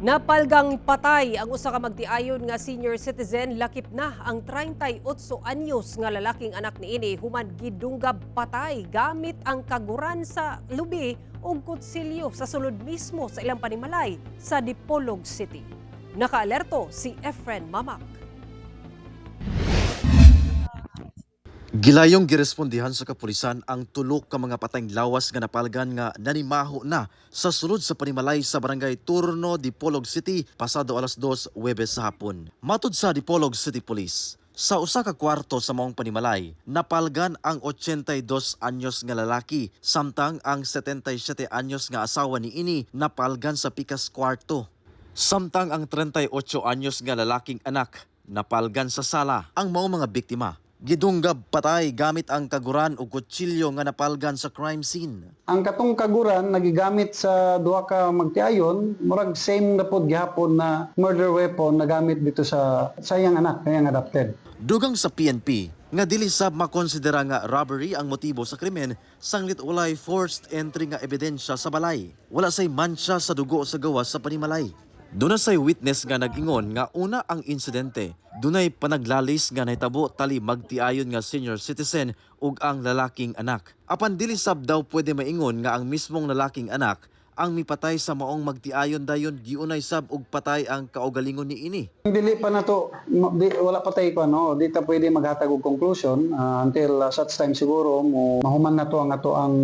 Napalgang patay ang usa ka magtiayon nga senior citizen, lakip na ang 38 anyos nga lalaking anak niini, human gidunggab patay gamit ang kaguran sa lubi ug kutsilyo sa sulod mismo sa ilang panimalay sa Dipolog City. Nakaalerto si Efren Mamak. Gilayong girespondihan sa kapulisan ang tulok ka mga patayng lawas nga napalgan nga nanimaho na sa sulod sa panimalay sa Barangay Turno, Dipolog City, pasado alas 2 Webes sa hapon. Matud sa Dipolog City Police, sa usa ka kwarto sa maong panimalay, napalgan ang 82 anyos nga lalaki, samtang ang 77 anyos nga asawa niini napalgan sa pikas kwarto. Samtang ang 38 anyos nga lalaking anak napalgan sa sala. Ang maong mga biktima gidunggab patay gamit ang kaguran o kutsilyo nga napalgan sa crime scene. Ang katong kaguran nagigamit sa duha ka magtiayon, murag same na pod gihapon na murder weapon na gamit dito sa iyang anak, iyang adopted. Dugang sa PNP nga dili sab makonsidera nga robbery ang motibo sa krimen sanglit walay forced entry nga ebidensya sa balay. Wala say mansya sa dugo sa gawas sa panimalay. Duna say witness nga nag-ingon nga una ang insidente. Dunay panaglalis nga nahitabo tali magtiayon nga senior citizen ug ang lalaking anak. Apan dili sab daw pwede maingon nga ang mismong lalaking anak ang mipatay sa maong magtiayon, dayon giunay sab og patay ang kaugalingon niini. Dili pa na to, di, wala pa tayo ano, di ta pwede maghatag og conclusion until such time siguro mo mahuman na to ang ato ang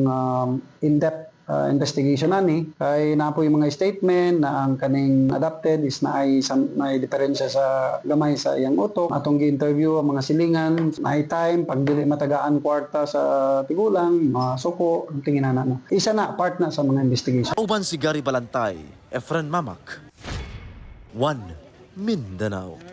in-depth investigation ani, kay naa poy mga statement na ang kaning adopted is naay some naay diferensya sa gamay sa iyang utok. Atong gi-interview ang mga silingan, naay time pag dili matagaan kwarta sa tigulang, mga suko, ang tingin na no. Isa na part na sa mga investigation. Uban si Gary Balantay, Efren Mamak, One Mindanao.